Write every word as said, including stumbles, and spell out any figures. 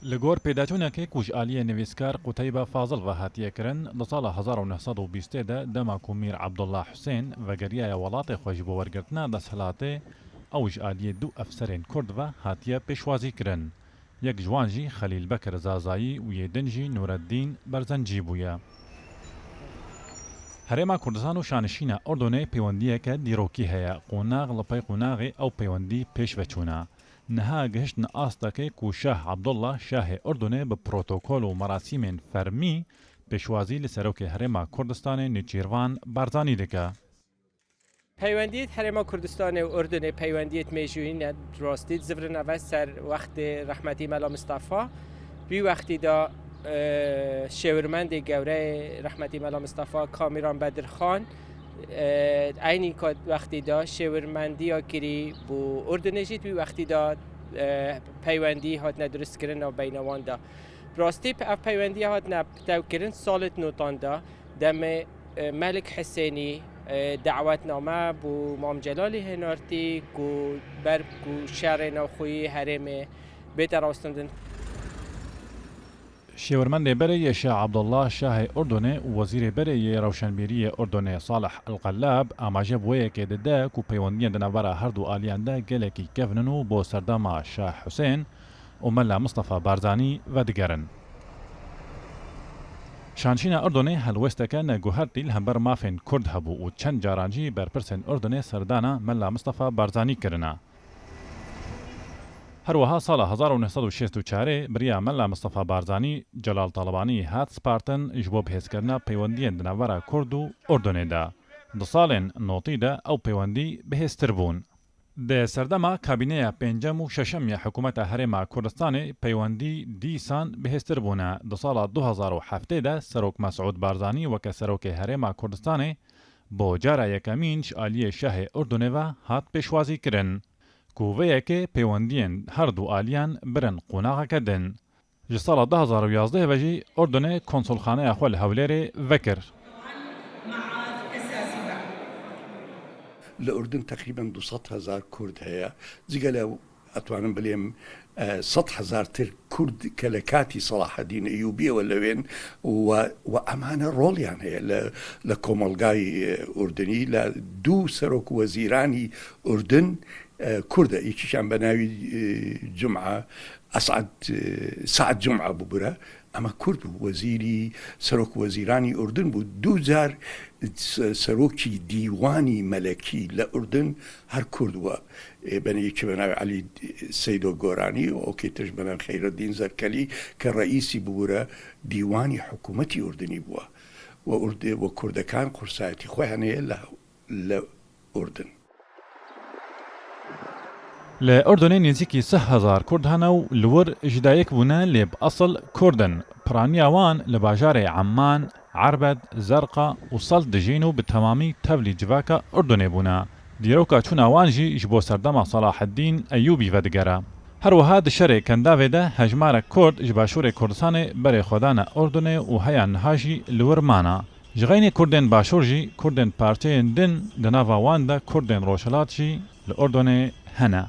Li gor pêdaçûnekê ku ji aliyê nivîskar Quteybe Fazil ve hatiye kirin, di sala hezar û neh sed û bîstê de dema ku Mîr Abdullah Husên vegeriyaye welatê xwe ji bo wergirtina desthilatê, ew ji aliyê du efserên Kurd ve hatiye pêşwazî kirin. Yek ji wan jî Xelîl Bekir Zazayî û yê din jî Nureddîn Berzencî bûye. Herêma Kurdistan û şanişîna Urdunê peywendiyeke dîrokî heye. Qonax li pey qonaxê ew peywendî pêş ve çûne. Niha gihiştine astekê ku Şah Abdullah, şahê Urdunê, bi protokol û merasîmên fermî pêşwazî li Serokê Herêma Kurdistanê Nêçîrvan Barzanî dike. Peywendiyê Herêma Kurdistanê û Urdunê peywendiyê mêjûyî ne, rastî zivirine ve ser wextê rehmetî Mela Mistefa. Wî wextî de, e, şêwirmendê gewre rehmetî Mela Mistefa, Kamîran Bedirxan, e, eynî ka wextî de şêwirmendiya kirî bû Urdunê jî, wî wextî de, e, peywendî hatine dirustkirin navbeyna wan de. Bi rastî ev peywendiya hatine pitewkirin salê notan de, demê, e, Melik Hisênî, e, dawetname bo Mam Celalî Hênartî ku ber ku şerê navxweyî herêmê bête rawestandin. Şêwirmendê berê yê Şah Abdullah, şahê Urdunê, û wezîrê berê yê rewşenbîriyê Urdunê Salih El Qellab amaje bi wê yekê dide ku peywendiyên di navbera her du aliyan de gelekî kevn in û bo serdema Şah Husên û Mela Mistefa Barzanî vedigerin. Şanşîna Urdunê helwesteke neguhertî li hember mafên Kurd hebû û çend caran jî berpirsên Urdunê serdana Mela Mistefa Barzanî kirine. Her wiha sala hezar û neh sed û şêst û çarê bi riya Mela Mistefa Barzanî, Celal Talebanî hat spartin ji bo bihêzkirina peywendiyên di navbera Kurd û Urdunê de. Di salên notî de ew peywendî bihêztir bûn. Di serdema kabîneya pêncem û şeşem ya Hikûmeta Herêma Kurdistanê peywendî dîsan bihêztir bûne. Di sala du hezar û heftê de Serok Mesûd Barzanî weke Serokê Herêma Kurdistanê bo cara yekemîn ji aliyê Şahê Urdunê ve hat pêşwazî kirin ku vê yekê peywendiyên her du aliyan birin qonaxeke din. Ji sala du hezar û yazdeh ve jî Urdunê konsulxaneya xwe li Hewlêrê vekir. Li Urdun teqrîben du sed hezar Kurd heye. Cigele etwanim bilêm, e, sed hezar tir Kurd ke li katî Selahaddîn Eyûbiyê we lewên û we, we emane rolyan heye li, li komelgayî, e, Urdunî, li du serok wezîranî Urdun, e, Kurd e. Yekîşan be navî, e, Cuma, Esad, e, Saad Cuma bû bira. Ema Kurd bû, wezîrî, serok wezîranî Urdun bû. Du car se-, serokî dîwanî melekî li Urdun her Kurd bû. E, benê yekî be navê Elî Seydo Goranî, û okê tir ji be navê Xeyreddîn Zerkelî ke reîsî bû bira dîwanî hikûmetî Urdunî bû. We Urd-, we Kurdekan qursayetî xwe hene li, li Urdun. Li Urdunê nêzîkî sih hezar Kurd hene û li wir ji dayik bûne, lê bi esil Kurd in. Piraniya wan li bajarê Emman, Erbed, Zerqa û Seld dijîn û bi temamî tevlî civaka Urdunê bûne. Dîroka çûna wan jî ji bo serdema Selaheddîn Eyûbî vedigere. Her wiha di şerê Kendavê de hejmarek Kurd ji Başûrê Kurdistanê berê xwe dane Urdunê û heya niha jî li wir mane. Ji xeynê Kurdên Başûr jî Kurdên parçeyên din, di nava wan de Kurdên Rojhilat jî li Urdunê hene.